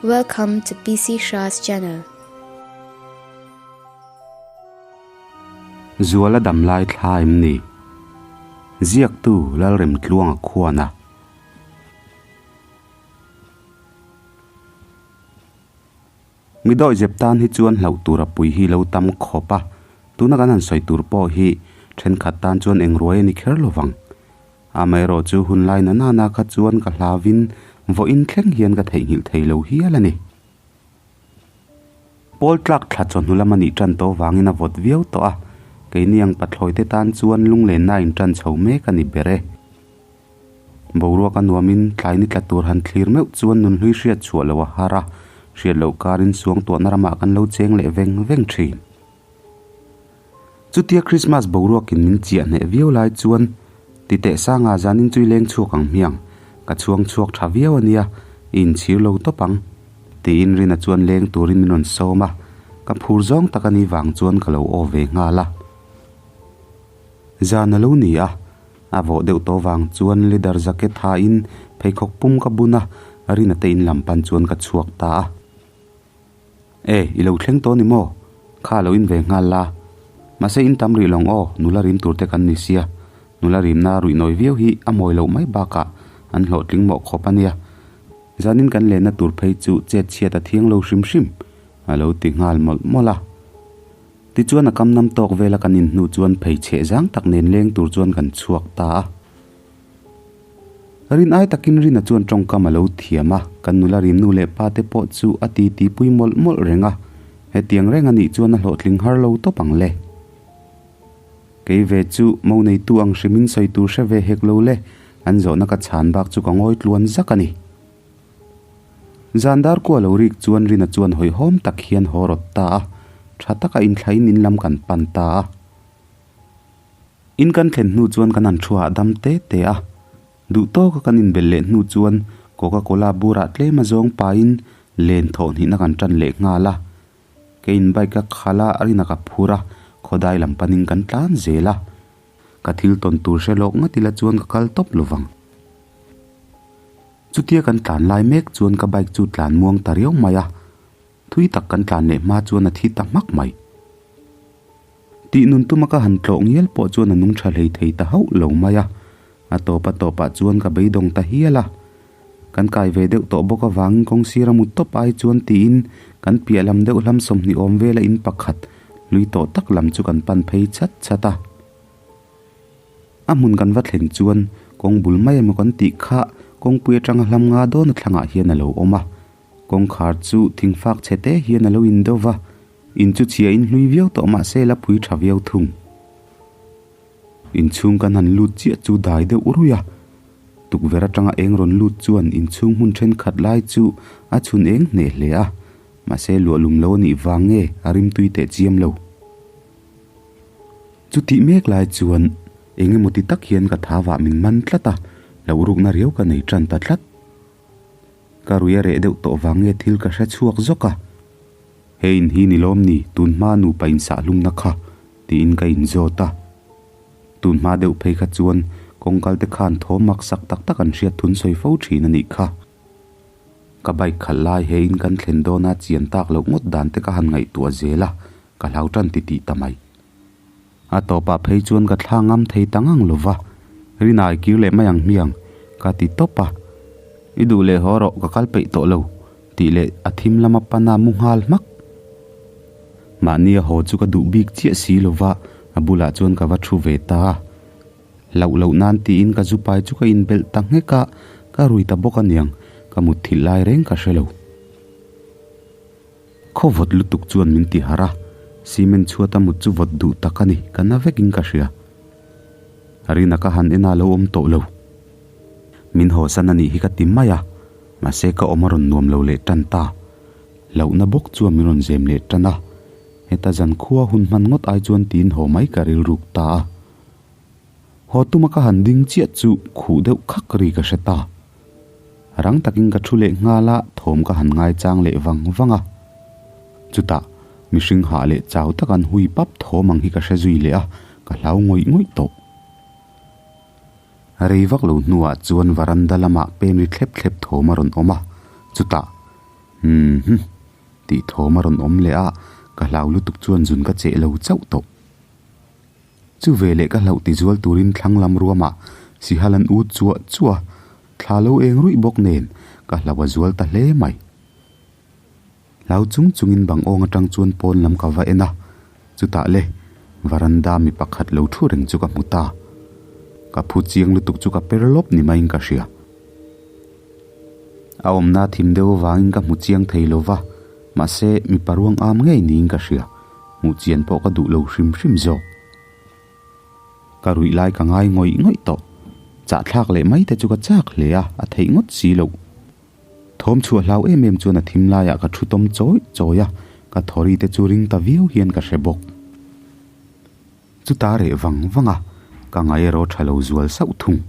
Welcome to PC Shah's channel. Zuala damlai thla em ni? Ziaktu Lalremtluanga khuana. Mi dawihzep tan hi chuan hlauh tur a pui hi lo tam khawp a, tuna kan han sawi tur pawh hi thenkhat tan chuan eng ruai a ni kher lo vang. Amaherawh chu hun lai na nana kha chuan ka hlavin vawiin thleng hian ka theihnghilh thei lo hial a ni. Pawl tlak thla chawhnu lam a nih tan tawh vangin a vawt viau tawh a, keini ang pathlawi te tan chuan lunglenna a intan chho mek a ni ber e. Boruak a nuamin tlai ni tla tur han thlir meuh chuan nunhlui hriat chhuah loh a har a, hriat loh karin suang tuahna ramah kan lo cheng leh veng veng thin. Chutia Krismas boruakin min chiah hneh viau lai chuan ti teh sanga zanin chui leng chhuak ang hmiang, ka chhuang chhuak tha viau a nia, i inchhir lo tawp ang, tiin Rina chuan leng turin min rawn sawm a, ka phur zawng tak a ni vang chuan ka lo aw ve nghal a. Zan a lo ni a, A vawh deuh tawh vang chuan leather jacket ha in pheikhawk pum ka bun a, Rina te in lam pan chuan ka chhuak ta a. E, i lo thleng tawh ni maw? Kha lo in ve nghal la. Mahse in tam rih lawng aw, nula rim tur te kan ni sia. Nula rimna ruih nawi viau hi a mawi loh mai bakah an hlawhtling mawh khawp a nia. Zanin kan lenna tur phei chu chet chhiat a thiang lo hrim hrim, a lo ti nghal mawlh mawlh a. Tichuan a kam nam tawk vela kan inhnu chuan phei chheh zang tak nen leng tur chuan kan chhuak ta a. Rin ai takin Rina chuan tawngkam a lo thiam a, kan nula rimnu leh pa te pawh chu a titi pui mawlh mawlh reng a, hetiang reng a nih chuan a hlawhtling har lo tawp ang le. Kei ve chu mo neitu ang hrimin sawi tur hre ve hek lo le, an zawhna ka chhan bak chu ka ngawi tluan zak a ni. Zan dar kua lo rik chuan Rina chuan hawihhawm tak hian haw rawt ta a, tha taka inthlain in lam kan pan ta a. In kan thlen hnu chuan kan han thu hahdam te te a, duh tawka kan inbelh leh hnu chuan Coca Cola burah tlem a zawng pahin len thawh hnihna kan tan leh nghal a. Keiin bike a khalh a, Rina ka phur a, khawdai lam panin kan tlan zel a. Ka thil tawn tur hre lawk ngat ila chuan ka kal tawp lovang. Chutia kan tlan lai mek chuan ka bike chu tlan muang ta riau mai a, thui tak kan tlan leh hma chuan a thi ta hmak mai. Tih nun tuma ka han tlawh ngial pawh chuan a nung tha hlei thei ta hauh lo mai a, a tawp a tawpah chuan ka beidawng ta hial a. Kan kai ve deuh tawh bawk avangin kawng sira mut tawp ai chuan tiin kan piah lam deuh hlam 20 awm vela in pakhat hlui tawh tak lam chu kan pan phei chat chat a. A hmun kan va thlen chuan kawng bul mai emaw kan tih kha kawngpui atanga hlam nga dawn a thlangah hian a lo awm a. Kawngkhar chu thingfak chhe te hian a lo in deuh va, in chu chhia in hlui viau tawh mah se la pui tha viau thung. Inchhung kan han lut chiah chu dai deuh ruih a, tukverh atanga eng rawn lut chuan inchhung hmun thenkhat lai chu a chhun eng hneh hle a, mahse luahlum lo a nih vang nge a rimtui teh chiam lo. Chutih mek lai chuan eng emaw ti tak hian ka thavah min man tlat a, hlauhrukna riau ka nei tan ta tlat. Ka rui a reh deuh tawh vang nge thil ka hre chhuak zawk a. He in hi ni lawm ni tun hma nupa insahlumna kha tiin ka inzawt a. Tun hma deuh phei kha chuan kawngkal te khan thaw mak sak tak tak an hriat thun sawi fo thin a nih kha. Ka bike khalh lai he in kan thlen dawna chian tak loh ngawt dan te ka han ngaihtuah zel a, ka hlau tan ti tih ta mai. A tawpah phei chuan ka thla ngam thei ta ngang lo va, Rinai kir leh mai ang hmiang, ka ti tawp a. I duh leh haw rawh, ka kal peih tawh lo, tih leh a thim lama pana mu nghal hmak. Mahni a haw chu ka duh bik chiah si lo va, a bulah chuan ka va thu ve ta a. Hlauh loh nan tiin ka zu pai chu ka inbelh ta nghek a, ka rui ta bawk aniang, ka mutthilh lai reng ka hre lo. Khaw vawt lutuk chuan min ti harh a, cement chhuata mut chu vawt duh tak a ni, ka na vekin ka hria. Rina ka han en a lo awm tawh lo. Min hawsan a nih hi ka ti mai a, mahse ka awm a rawn nuam lo leh tan ta. Hlauhna bawk chuan min rawn zem leh tan a, heta zan khua hun hman ngawt ai chuan tiin haw mai ka rilruk ta a. Haw tuma ka han ding chiah chu khuh deuh khak ri ka hre ta. Rang takin ka thu leh nghal a, thawm ka han ngaichang leh vang vang a. Chutah, mihring hah leh chau tak an hui pap thawm ang hi ka hre zui leh a, ka hlau ngawih ngawih tawh. Rei vak lo hnuah chuan varanda lamah pen ri thlep thlep thawm a rawn awm a, chutah. Umm tih thawm a rawn awm leh a, ka hlau lutuk chuan zun ka cheh lo chauh tawh. Chu veleh ka hlauh tizual turin thlang lam ruamah Sihal an ut chuah chuah a, thla lo eng ruih bawk nen ka hlauh a zual ta hle mai. Hlau chung chungin bang awng atang chuan pawn lam ka va en a, chutah le varanda mi pakhat lo thu reng chu ka hmu ta. Ka phu chiang lutuk chu ka per lawp ni maiin ka hria. A awmna thim deuh avangin ka hmu chiang thei lo va, mahse mipa ruang am ngei niin ka hria, hmuh chian pawh ka duh lo hrim hrim zawk. Ka ruih lai ka ngai ngawih ngawih tawh, chahthlak leh mai te chu ka chak hle a, a theih ngawt si loh. Thawm chhuah hlau em em chuan a thim laiah ka thu tawm chawi chawi a, ka thawri te chu ring ta viau hian ka hre bawk. Chuta reh vang vang a, ka ngai erawh tha lo zual sauh thung.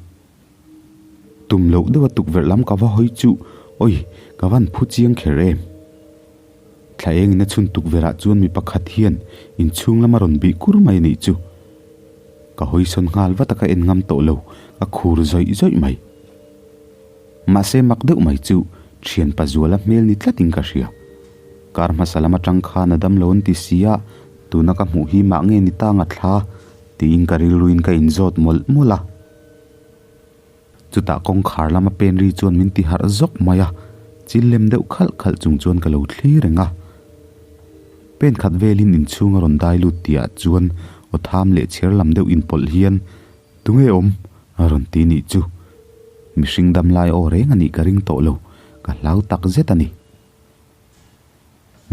Tum loh deuha tukverh lam ka va hawi chu, awi, ka van phu chiang kher em? Thla engin a chhun tukverhah chuan mi pakhat hian inchhung lama rawn bih kur mai a nih chu. Ka hawi sawn nghal vat a ka en ngam tawh lo, ka khur zawih zawih mai. Mahse mak deuh mai chu thian Pazuala hmel ni tlatin ka hria. Kar hmasa lam atang khan a dam lo an ti si a, tuna ka hmuh hi mah nge ni ta nga thla tiin ka rilruin ka inzawt mawlh mawlh a. Chutah kawngkhar lama pen ri chuan min ti harh zawk mai a, chil lem deuh khalh khalh chung chuan ka lo thlir reng a. Pen khat velin inchhung a rawn dai lut tihah chuan aw tham leh chher lam deuh inpawlh hian, Tunge awm? a rawn ti nih chu. Mihring dam lai aw reng a nih ka ring tawh lo, ka hlau tak zet a ni.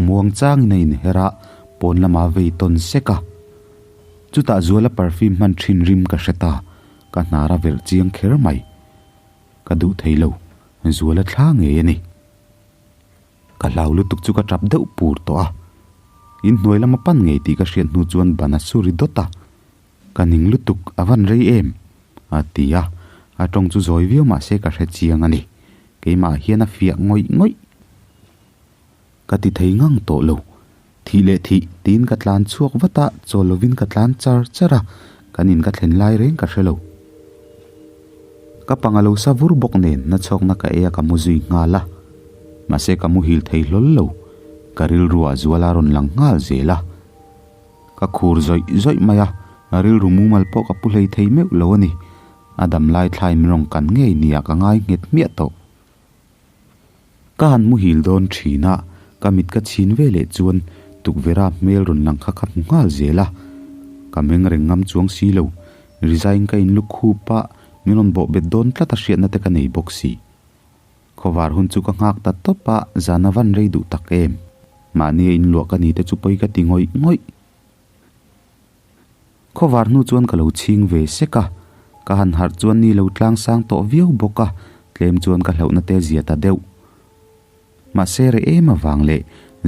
Muang changin a inher a, pawn lama vei tawn sek a. Chutah Zuala perfume hman thin rim ka hre ta, ka hnar a verh chiang kher mai. Ka duh thei lo, Zuala thla ngei a ni. Ka hlau lutuk chu ka tap deuh pur tawh a. Inhnuai lama pan ngei tih ka hriat hnu chuan ban a suri dawt a. Ka ning lutuk, a van rei em? a ti a, a tawng chu zawi viau mah se ka hre chiang a ni. Keimah hian a fiah ngawih ngawih. Ka ti thei ngang tawh lo. Thih leh thih tiin ka tlan chhuak vat a, chawl lovin ka tlan char char a, kan in ka thlen lai reng ka hre lo. Ka pang a lo sa vur bawk nen na chhawkna ka ei a ka mu zui nghal a. Mahse ka muhil thei hlawl lo. Ka rilru ah zual a rawn lang nghal zel a. Ka khur zawih zawih mai a, rilru mumal pawh ka pu hlei thei meuh lo a ni. A dam lai thlai min rawn kan ngei nia ka ngai nghet hmiah tawh. Ka han muhil dawn thin a, ka mit ka chhin ve leh chuan tukverha hmel rawn lang kha ka hmu nghal zel a. Ka meng reng ngam chuang si lo, resign ka inlu khup a, min rawn bawh bet dawn tlat a hriatna te ka nei bawk si. Khawvar hun chu ka nghak ta tawp a, zan a van rei duh tak em? Mahni a inluah ka ni te chu pawi ka ti ngawih ngawih. Khawvar hnu chuan ka lo chhing ve sek a, ka han harh chuan ni lo tlang sang tawh viau bawk a, tlem chuan ka hlauhna te zia ta deuh. Mahse reh em avang leh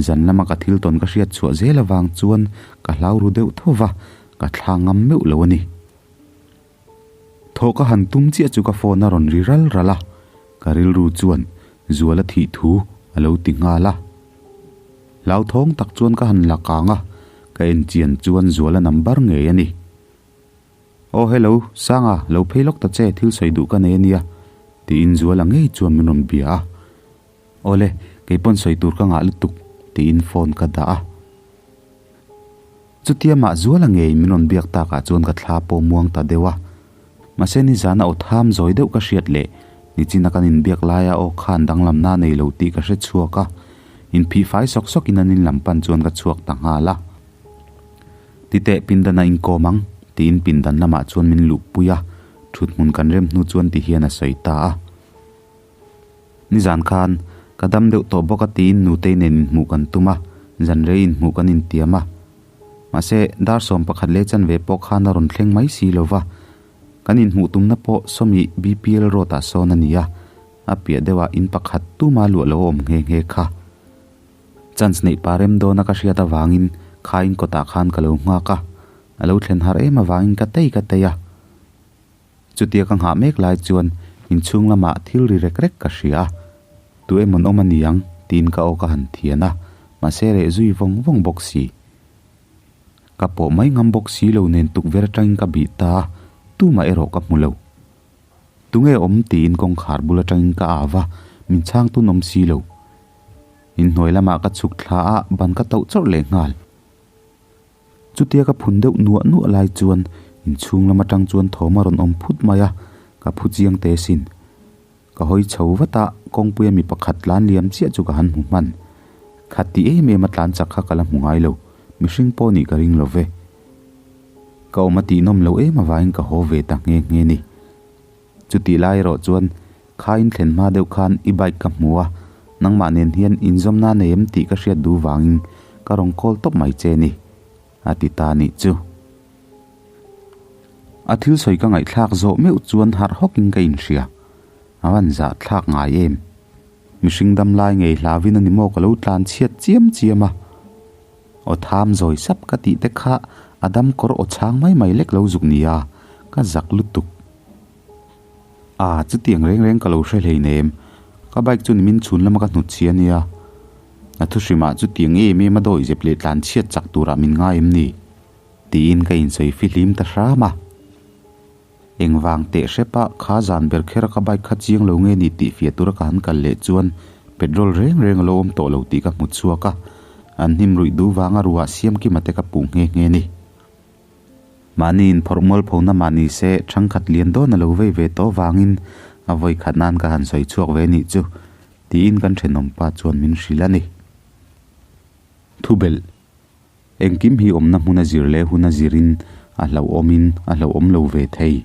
zan lama ka thil tawn ka hriat chhuah zel avang chuan ka hlau ru deuh tho va, ka thla ngam meuh lo a ni. Thawh ka han tum chiah chu ka phone a rawn ri ral ral a, ka rilru chuan Zuala thih thu a lo ti nghal a. Hlauthawng tak chuan ka han la kang a, ka en chian chuan Zuala number ngei a ni. Aw hello, Sanga, lo phei lawk ta che, thil sawi duh ka nei a nia, tiin Zuala ngei chuan min rawn bia a. Awle, kei pawn sawi tur ka ngah lutuk, tiin phone ka dah a. Chutia mah Zuala ngei min rawn biak takah chuan ka thla pawh muang ta deuh a. Mahse nizana aw tham zawi deuh ka hriat leh nichina kan inbiak laia aw khan danglamna nei lo tih ka hre chhuak a. Inphih fai sawk sawkin an in lam pan chuan ka chhuak ta nghal a. Titeh pindan a inkawm ang tiin pindan lamah chuan min luhpui a, thuthmun kan rem hnu chuan ti hian a sawi ta a. Nizan khan ka dam deuh tawh bawk a tiin nutei nen inhmuh kan tum a, zan rei inhmuh kan intiam a. Mahse, dar 11 leh chanve pawh khan a rawn thleng mai si lo va, kan inhmuh tumna pawh Sawmi BPL road ah sawn a ni a, a piah deuhah in pakhat tuma luah lo a awm nghe nghe kha. Chance neih pa rem dawna ka hriat avangin kha in kawtah khan ka lo nghak a, a lo thlen har em avangin ka tei ka tei a. Chutia ka nghah mek lai chuan inchhung lamah thil ri rek rek ka hria a, tu emawn awm a ni ang tiin ka aw ka han thian a, mahse reh zui vawng vawng bawk si. Ka pawh mai ngam bawk si lo nen tukverh atangin ka bih ta a, tumah erawh ka hmu lo. Tunge awm tiin kawngkhar bul atangin ka au va, min chhang tun awm si lo. Inhnuai lamah ka chhuk thla a, ban ka tauh chawrh leh nghal. Chutia ka phun deuh nuah nuah lai chuan inchhung lam atang chuan thawm a rawn awm phut mai a, ka phu chiang teh sin. Ka hawi chho vat a, kawngpuia mi pakhat tlan liam chiah chu ka han hmu hman. Khat ti em em a tlan chak kha ka la hmu ngai lo, mihring pawh nih ka ring lo ve. Ka awm a tihnawm lo em avangin ka haw ve ta nghe nghe ni. Chutih lai erawh chuan khain thlen hma deuh khan i bike ka hmu a, nangmah nen hian inzawmna nei em tih ka hriat duh vangin ka rawn call tawp mai che ni, a ti ta nih chu. A thil sawi ka ngaihthlak zawh meuh chuan harh hawkin ka inhria. A van zah thlak ngai em? Mihring dam lai ngei hlavin a ni maw ka lo tlan chhiat chiam chiam a. Aw tham zawi sap ka tih te kha a dam kawr aw chhang mai mai lek lo zuk nia, ka zak lutuk. A, chutiang reng reng ka lo hre hleinem. Ka bike chu nimin chhun lama ka hnut chhi a nia. A thuhrimah chutiang em em a dawi zep leh tlan chhiat chak turah min ngai em ni? Tiin ka insawi fihlim ta hram a. Engvang teh hrepa kha zan ber kher a ka bike kha chiang lo nge ni tih fiah tura ka han kal leh chuan petrol reng reng a lo awm tawh lo tih ka hmu chhuak a, an hnim ruih duh vanga ruah siam kima te ka puh nghe nghe ni. Mahni inphawrh mualphona mah ni se thangkhat lian dawn a lo vei ve tawh vangin a vawi khat nan ka han sawi chhuak ve nih chu tiin kan thenawmpa chuan min hrilh a ni. Thubelh. Engkim hi awmna hmun a zir leh hun a zirin a hlauhawmin a hlauhawm lo ve thei.